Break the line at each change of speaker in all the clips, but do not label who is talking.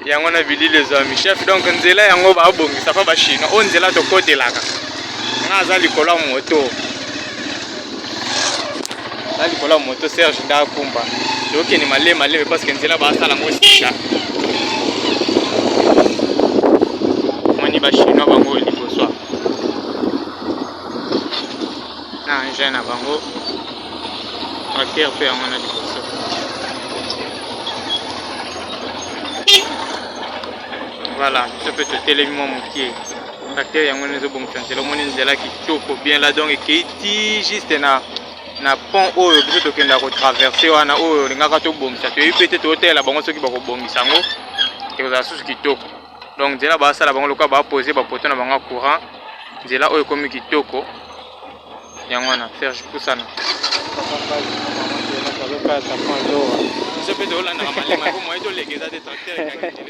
Yango na bilili ezwami chef donc nzela yango babongisa pa ba chinois oyo nzela tokotelaka nga aza likolo ya moto na likolo ya moto Serge nda akumba tokende maleme maleme parce que nzela basala yango sika moni ba chinois bango liboso na engin na bango tracteur mpe yango na liboso voilà biso mpe totelemi mwa mokie tracteur yango wana ezobongisa nzela omoni nzela kitoko bien la donc ekei ti juste na na pont oyo biso tokendaka kotraverse wana oyo olingaka tobongisa toyebi mpe te totalela bango soki bakobongisa yango ekozala susu kitoko donc nzela basala bango lokola bapose bapoto na bango ya courant nzela oyo ekomi kitoko yango wana serge pusana biso mpe tozolandaka malema po moye toleka eza te tracteur ekangi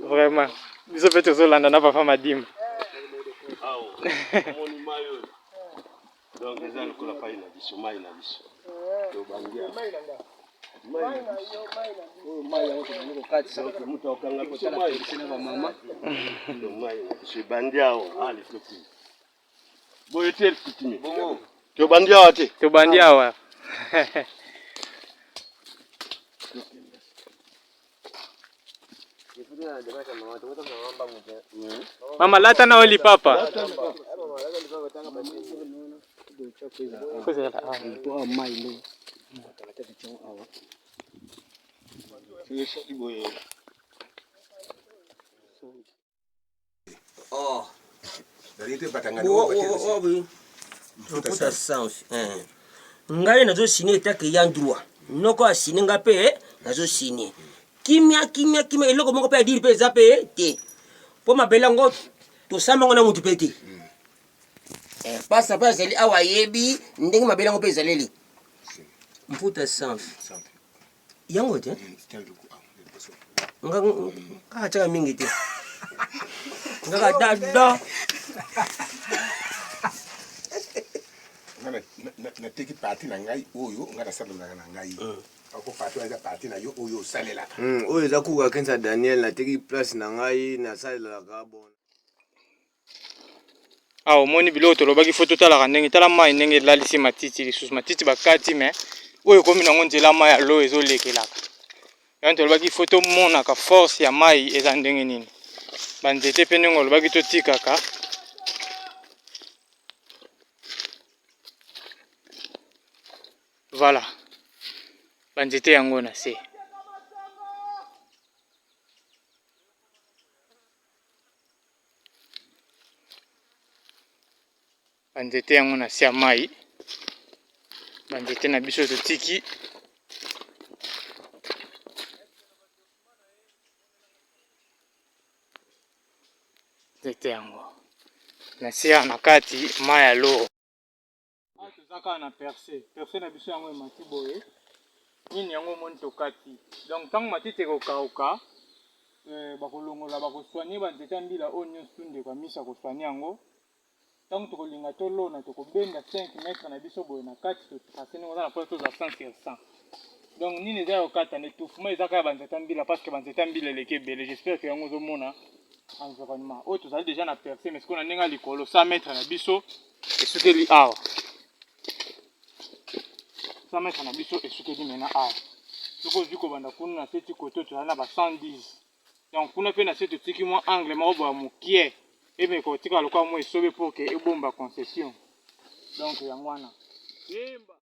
vraiment biso mpe tozolanda na papa madimba
Donc eza lokola pai na biso, mai na biso. Tobandi awa. Mai na biso. Oyo mai yango tobandi kokatisa. Donc moto akokanga biso mai. Na ba mama. Donc mai na biso ebandi awa. Ah, les petits. Boye te coutumier. Bongo. Tobandi awa te.
Tobandi awa. Mama lata na oli papa.
Oh. Mputa sans. Eh. Ngai nazo signer etake ya droit. Noko asine nga pe eh, nazo signer. Kimia kimia kimia eloko moko pe adire pe eza pe te. Po mabele yango tosamba yango na mutu pe te. Eh, pasa pe azali awa ayebi ndenge mabele yango pe ezaleli. Mputa sans. Yango te. Nga kaka tiaka mingi te. Nga kaka da da.
Nateki parti na ngai oyo ngai nasalelaka na ngai hmm. ako parti wana eza parti na yo oyo osalelaka
hmm, oyo eza kuka kenza Daniel nateki place na ngai nasalelaka bon
Awa omoni biloko tolobaki fo totalaka ndenge tala mai ndenge elalisi matiti lisusu matiti bakati me oyo ekomi nango nzela mai ya lo ezolekelaka yango tolobaki fo tomonaka force ya mai eza ndenge nini banzete mpe ndenge olobaki totikaka voilà banzete yango na se Ba nzete yango na se ya mayi, ba nzete na biso totiki. Nzete yango na se ya na kati mayi ya l'eau. Awa toza kaka na perce, perce na biso yango emati boye nini yango omoni tokati donc ntango matiti ekokauka eh, bakolongola bakosoigne banzete ya mbila oyo nyonso tu ndeko amisi akosoigne yango ntango tokolinga tolona tokobenda 5 mètre na biso boye na kati totrace ndenge oza na mposa tozwa 100 sur 100 donc nini eza ya kokata nde tufuma eza kaka banzete ya mbila parce que banzete ya mbila eleki ebele j'espère que yango ozomona environnement oyo tozali déjà na perce mais sikoyo na ndenge ya likolo 100 mètre na biso esukeli awa 100 mètre na biso esukeli mena awa soki ozwi kobanda kuna na se ti kote tozali na ba 110 donc kuna mpe na se totiki mwa angle moko boya mokie emeka kotikala lokola mwa esobe pour ke ebomba concession donc yango wana yemba.